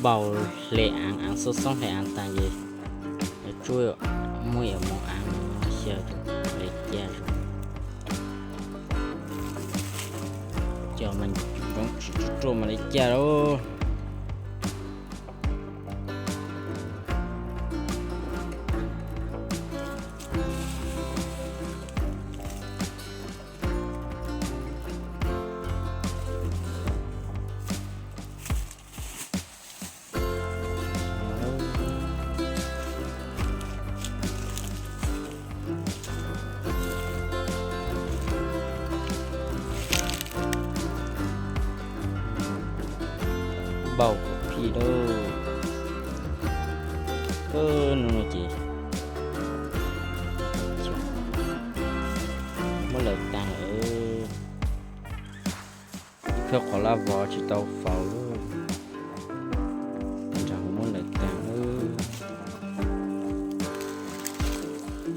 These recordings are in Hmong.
Paus hle aav, aav xoob xoob hle aav taag ces tsuas muab ib moov aav xyaw hle ca zoo. Cov mas ntsoov tsis tsuaj tsuaj mas li cas lauj. Npau kuv phij lauj. Nub no ces muab lawm taag lawm. Khawb qhov laj vov tsis tau faus lauj. Nrog muab lawm taag lauj.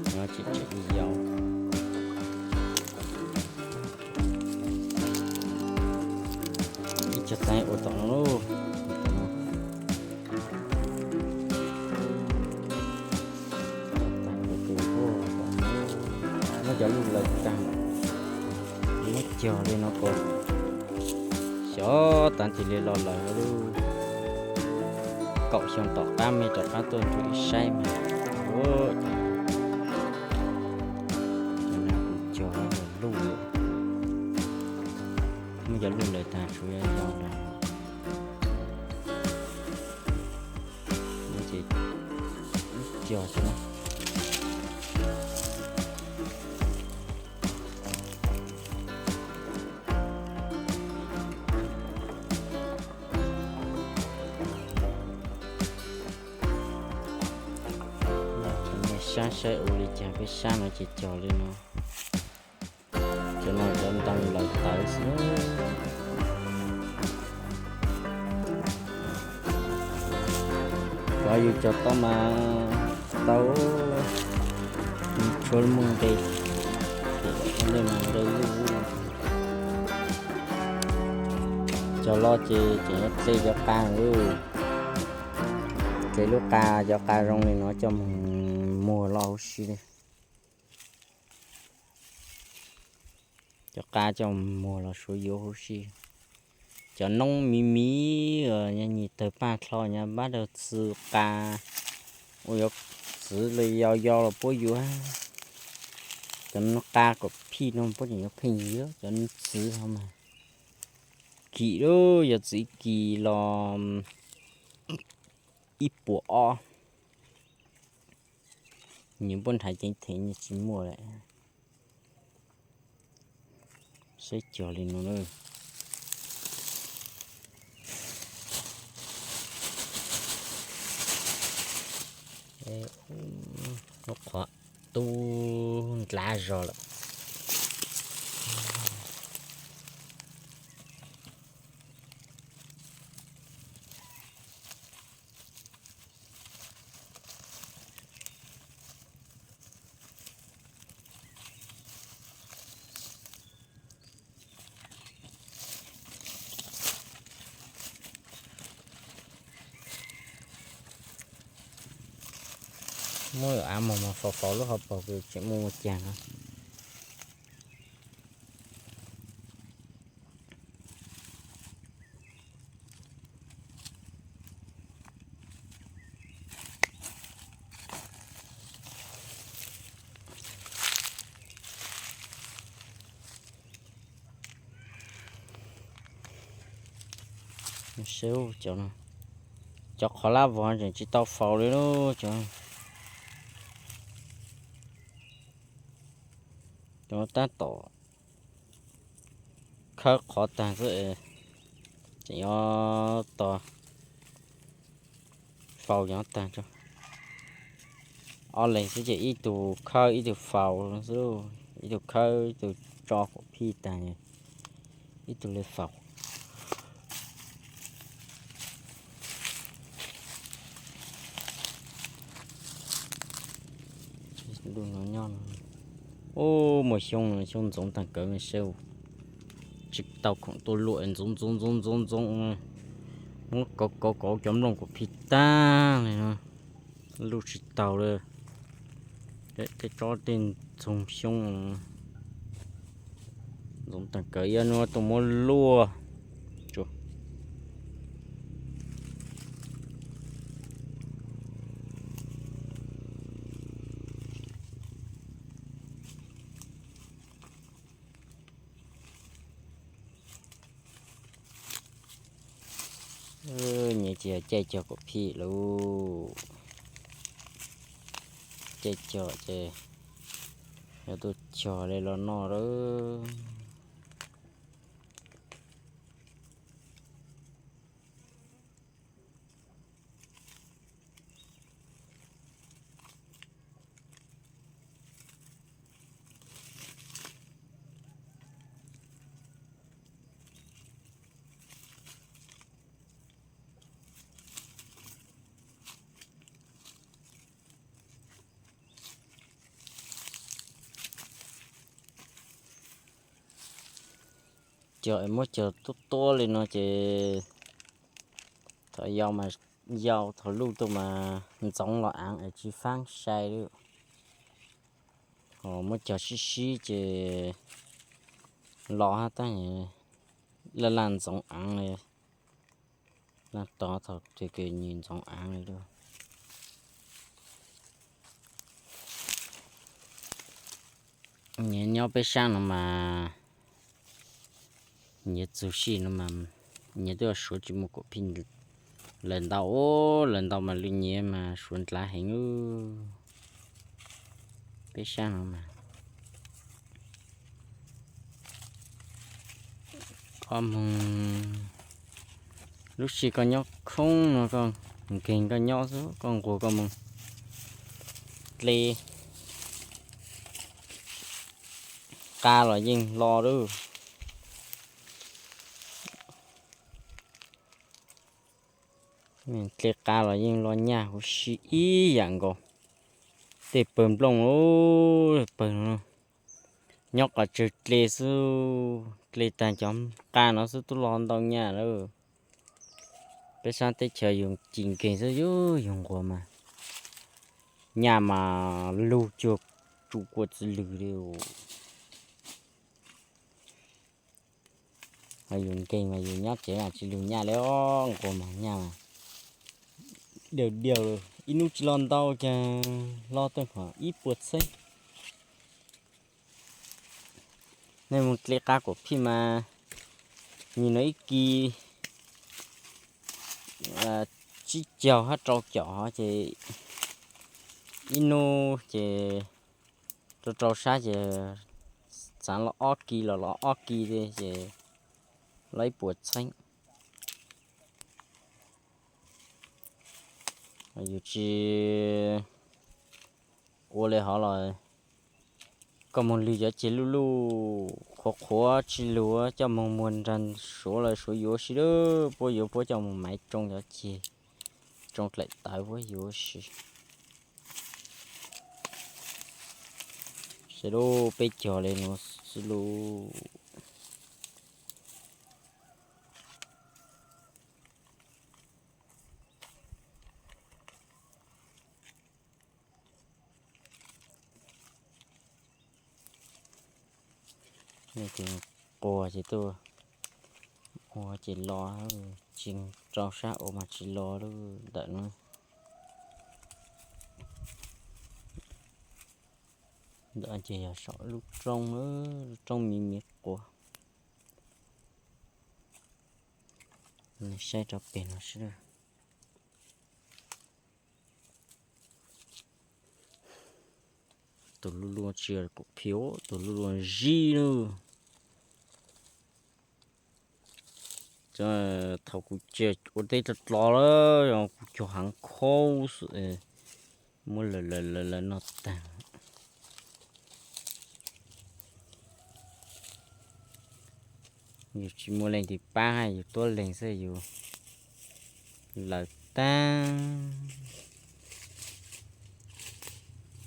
Nyob tsis tseem yau. Ib co taab ua tom no lauj. Muab cov luj lawm taag, muab cog li no kom xyov tav tis li los lawm lauj. Kaum xyoo tom qab mej rov qab tuaj nrug ib saib mas. Cov no kuv cog luj, muab cov luj lawm taag tsuas yog yau lawm. Ces cog xwb na. Saib saib ua li cas, peb sab no ces cog li no. Cov no cov ntoo lawm tawv xwb. Cov yus cog tau mas tau, tshuav muaj nqe, nqe mas nqe luj. Cog los ces tseem yuav tle cov qa, tle lub qa, cov qa zoo li no coj mus muag los huv si li. Cov qa coj muag los suav yuav huv si. Cov noob miv miv, nyias tawg paj dlho nyias npab rau txwv qa, ua yuav txwv li yau yau los puab yuav. Cov qa kom phij no puab tseem yuav pheej yuav, cov txwv ho mas kim lauj, yog txwv kim los ib puas ob. Nyias puab nrhav ceev theem nyias tsis muaj lawm. Saib cog li no na. Lub qhov tub ndlav zog lawm. Muab av mog mas faus faus lub hauv paus kws tseem muaj muaj cag no. Seb cov no, cov qhov lab vog tseem tsis tau faus li lauj. Cov, cov tab tom khawb qhov tag xwb, tseem yuav tos faus cov tag tso. Ob leeg xwb ces ib tug khawb ib tug faus xwb, ib tug khawb ib tug tso quas phij tag, ib tug li faus. Ub, muaj xyoob, xyoob ntxoov tag kawg seb, tsis tau khoom tuaj luaj, ntxoov ntxoov ntxoov ntxoov ntxoov. Muab kauv kauv kauv cov nplooj kuam phij tag li no, luj tsis taus li. Tej tsob tej ntxoog xyoob, ntxoov teem kawg ib hnub tuaj muab luaj. Nyias ces caij cog kuam phij lauj. Caij cog ces yuav tuaj cog li los noj lauj. Cog es muab cog tuab tuab li no ces thaum yau mas yau, thaum luj tuaj mas ntxoov los aav es tsis faab sai li. Ho muab cog sib sib ces los hab tab laj laj ntxoov aav li. Laj tog thaum twg ces nyias ntxoov aav li lauj. Nyias nyob peb saab no mas, nyias txug sij no mas nyias twb suav tsis muaj kuam phij. Lawm ntau, lawm ntau mas lwm nyias mas suav ntlav heev. Peb saab no mas koj moog, lub sij koj nyob khoob no koj nkeeg koj nyob xwb, koj nquag koj moog dle qa los yeej lo lawm. Dle qa los yeej lo nyaj huv si ib yam nkaus. Tej pawg nplooj, pawg no nyob qhov tsawg dle xwb, dle taag cov qa no xwb tub lo ntau nyaj lawm. Peb saab teb chaws yug ci nkeeg xwb, yug nquag mas nyaj mas lug cuag tsu kua txwv lwg li. Yus nkeeg mas yus nyob tsev mas tsis lug nyaj li os, nquag mas nyaj mas diaus diaus, ib nub tsis lo ntau ces lo tau ib puas txheeb. Nej mus dle qa kuam phij mas nim no ib kis tsib caug hab rau caum ces ib nub ces rau rau sab ces xaav lo ob kis los lo ob kis li ces lo ib puas txheeb. Yus tsis ua li hov los koj moog lwg cov ceg luj luj qhuav qhuav tsis lug coj moog muag nraag suav los suav yuav si lawm, puab yuav puab coj moog maiv tsoo cov ceg, tsoo dlaim tawv puab yuav si. Saib lub peb cog li nuav xwb lauj. Quas ces tuaj ua ces lo, tsis rau sab ua mas tsis lo lub ntawm no. Ntawm ces yog saum lub roob, lub roob miv miv quas. Saib rau peg no sab. Tus luj luj tsis yog kuam phij, tus luj luj zib lawm. Thaum kuv tsis ua teb dlov dlov lawm, kuv cog haav khaub xwb, muab lawv lawv lawv noj taag. Yus tsis muaj leej twg paab, yus tuab leeg xwb yus lawv taag.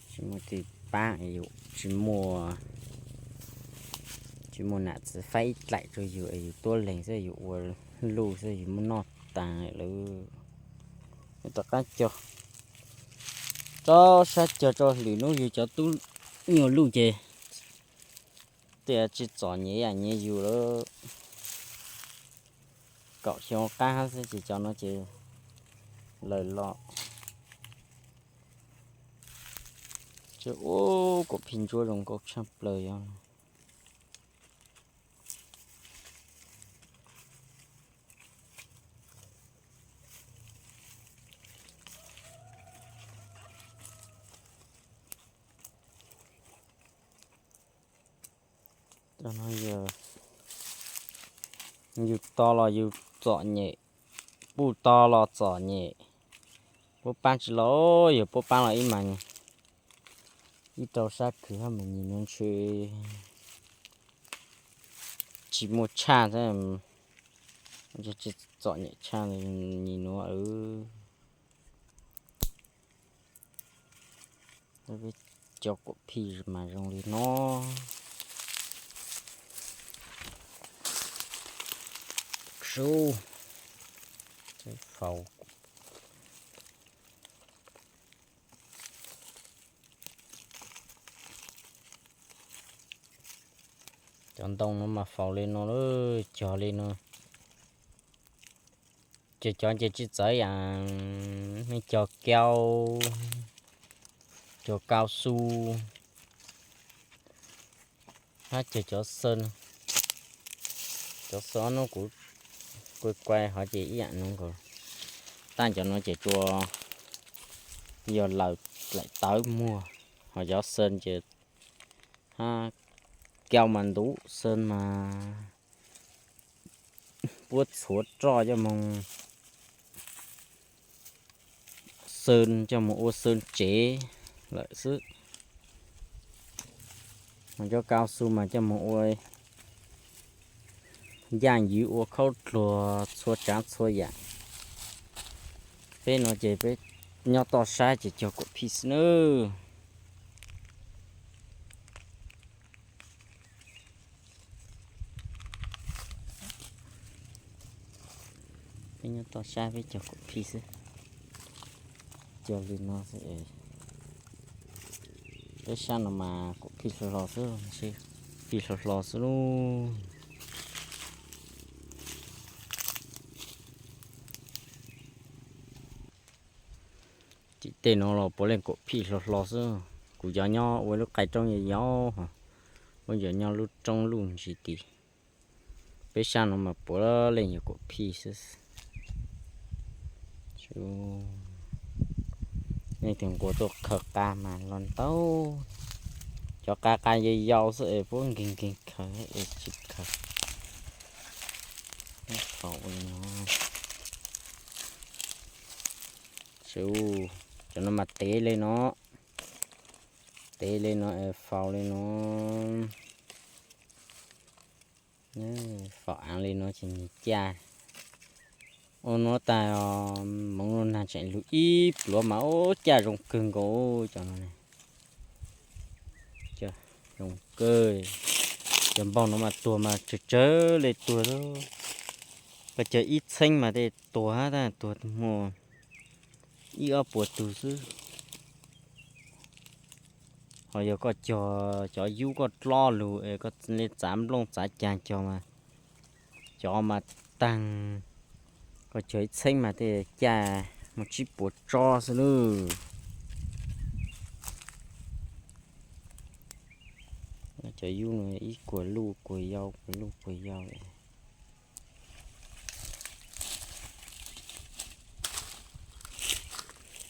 Tsis muaj leej twg paab, yus tsis muaj, tsis muaj nam txiv faib ib dlaim rau yus, yus tuab leeg xwb yus ua luj xwb yus muab noj taag lawm. Rov qaab cog rau sab cog rau lwm nub yug cov tub nyuag luj ces tej tsis txom nyem ib yam nyem yug lawm. Kaum xyoo qab hab xwb ces cov no ces lawm los. Ub, kuam phij ntsuab zoo nkauj tshaaj plawg yog. Yug to los yug txom nyem, puj to los txom nyem, puab paab tsi los, yog puab paab los ib mas ib rau sab khwv hab mas nyem nuav ntshe tsis muaj tshaj, tsis txom nyem tshaj nyem nuav. Cov kuam phij mas zoo li no. Sub, faus. Cov ntoo no mas faus li no lawm, cog li no. Cog cov ces tsis txawv yam, cog kau, cog cao su, hab cog cov xab. Cov xab nub kuv kuaj kuaj hov ces ib yam nub nkaus, tab cov no ces tsuas yog lawm laim tawv muag, ho cov xab ces hab kau mas ntub, xab mas puab txhuav roj coj moog, xab coj moog ua xab tsev lawm xwb. Ho cov cao su mas coj moog ua yaaj ywv, ua khaub dluag, txhua tsaav txhua yaam. Peb no ces peb nyob toj sab ces cog kuam phij xwb nawb. Peb nyob toj sab peb cog kuam phij xwb. Cog li no xwb. Peb sab no mas kuam phij hlo hlo xwb, phij hlo hlo xwb lub. Tim tej no los puav leej kuam phij hlo hlo xwb. Kuv cov nyob ua lub qai roob yau yau, puab cov nyob lub roob luj ntsis tid. Peb sab no mas puav leej yog kuam phij xwb. Leej twg nquag tuaj khaws qa mas los ntau. Cov qa qa yau yau xwb es puab nkeeg nkeeg khaws es tsis khaws. Cov no mas tev li no, tev li no es faus li no. Faus aav li no ces nyias caj. Ua nuav tas, moov nuav nag tseem lug ib pluav mas ua caj zoo kawg nkaus cov no. Zoo kawg. Cov npaug no mas tuag mas tsawg tsawg le tuag. Koj cog ib txheeb mas tej tuag hab, tuag muaj ib ob puas tug xwb. Ho yog koj cog cov yub koj dlob lug es koj le txav nplooj txav caag cog mas, cov mas taag, koj cog ib txheeb mas tej caj muaj tsib puas tsob xwb nawb. Cov yub no ib kuas luj kuas yau, kuas luj kuas yau.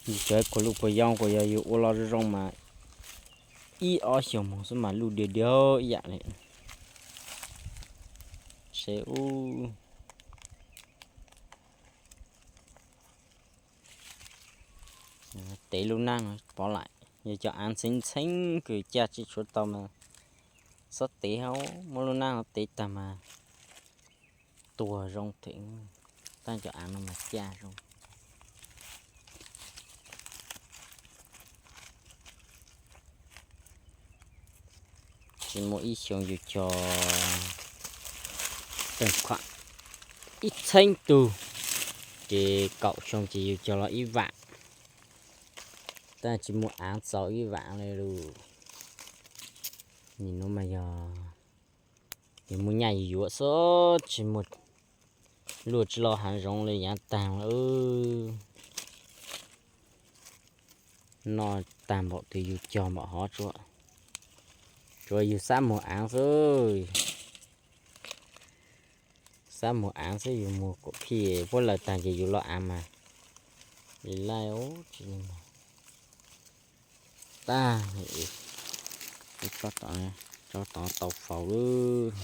Yus cov kuas luj kuas yau kuas yog yus ua los zoo zoo mas ib ob xyoos moog xwb mas luj diav diav ib yam li. Seb ub, tev lub naab pov laim, yog cov aav ntxheeb ntxheeb kws caj tsis tshuav tau mas txhob tev hab, muab lub naab tev tag mas tuag zoo them, tab cov aav no mas caj zoo. Tsis muaj ib xyoos yus cog tag khuam ib txheeb tug, Ces kaum xyoo ces yus cog los ib vam, tab tsis muaj av txaus ib vam li lus. Nim no mas yog yus muaj nyaj yus yuav xwb, tsis muaj, luaj tsis loj hav zoov li yav tag lawm. Noj tag npaum twg yus cog npaum hov tsuav, tsuav yus xab muag av xwb. Xab muag av xwb, yus muag kuam phij puab lawm tag ces yus los av mas li laij tsis li mas tag. Tso tod tau faus lawm.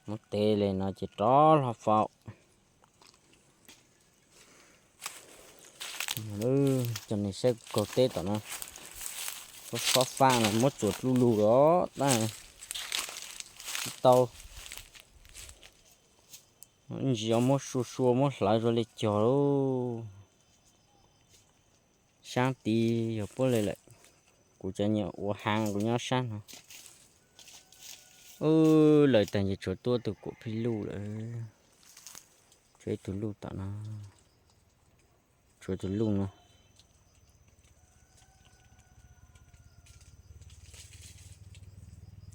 Muab tev li no ces rov hlo faus. Cov neeg saib kaug teb tom no, xob fab no muab txuas dlub lug los tab tsis tau. Ntsis muab sua sua muab hlawv rau li cog lauj. Sab tid yog puab li lawm, kuv cov nyiam ua hav kuv nyob sab no. Lawm tag ces tshuav tuaj tus kuam phij luj lawm, tshuav ib tug luj tom no, tshuav tus luj no.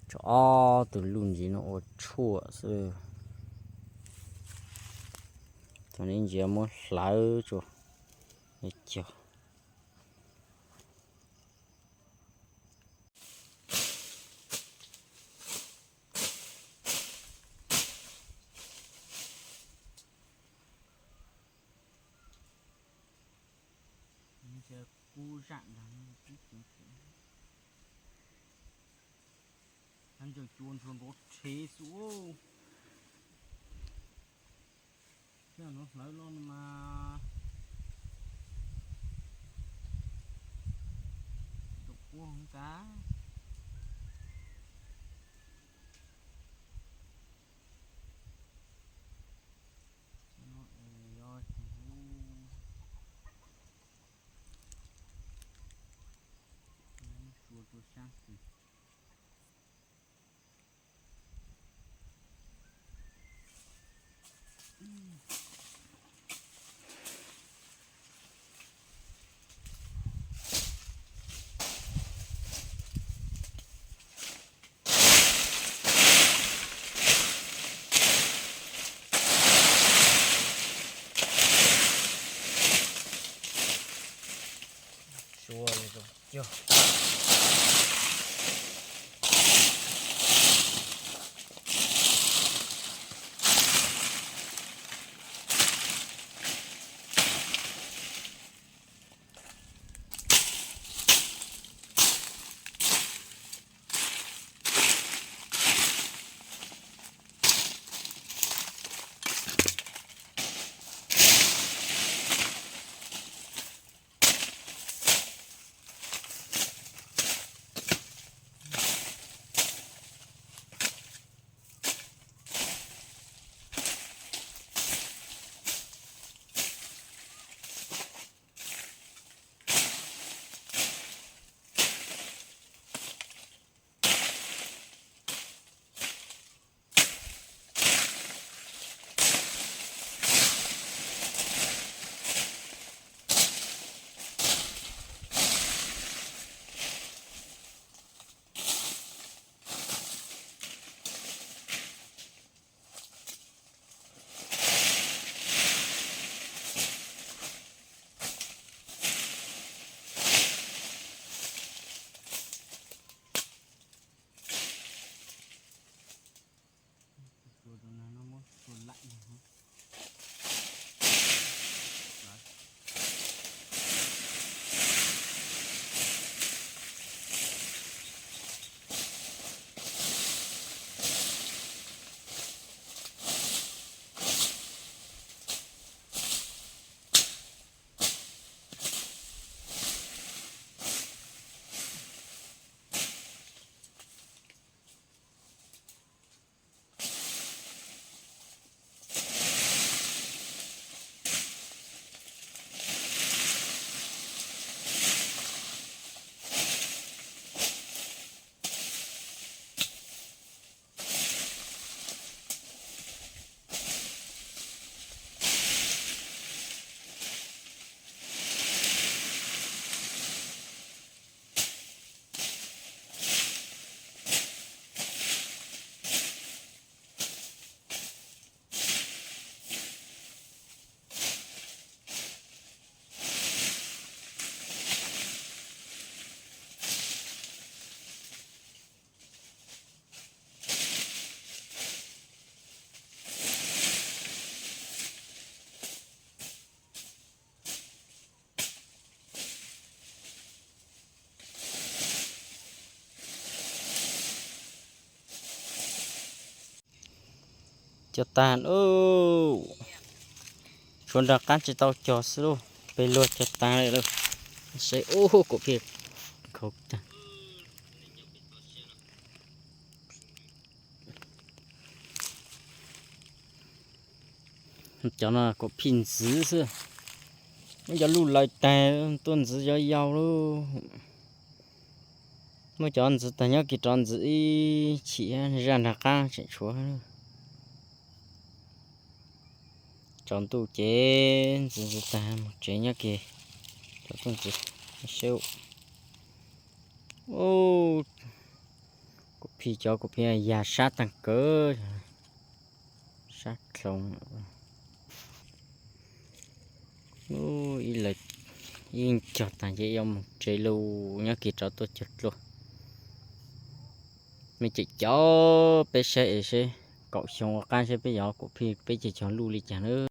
Tshuav ob tug luj ntsis no ua tshuaj xwb. Thaum ntsis muab hlawv tsuas cog. Kub zam ntag, kub ceev ceev. Ntsaws cua ntsuag nrov rhev xwb. Thiab no hlawv los no mas tus quaj nkav. Sua rau sab xwb. Sua li zoo cog. Cog tag lauj. Tshuav nram qab tsis tau cog xwb lauj, peb luag cog tag lawm lauj. Seb, ub, kuv phi khaus tag. Cov no kuv phi ntxiv xwb. Muab cov luj laws tag tuaj ntxiv yau yau lauj. Muab cov ntxiv tag nyob kiag rov ntxiv ib chim zaj nram qab tseem tshuav. Tsaus ntuj ces ntxiv ntxiv tag mus tsev nyob kiag. Cov tuaj ntxiv seb. Ub, kuv phi cov kuv phi yag sab tag kawg. Sab dlhau. Ub, ib leeg ib cog tag ces yuav mus tsev lawm, nyob kiag rov tuaj cog dlua. Mej cem cov peb saib es seb kaum xyoo ua qab seb peb yuav kuv phi peb ceg cog luj li cas na.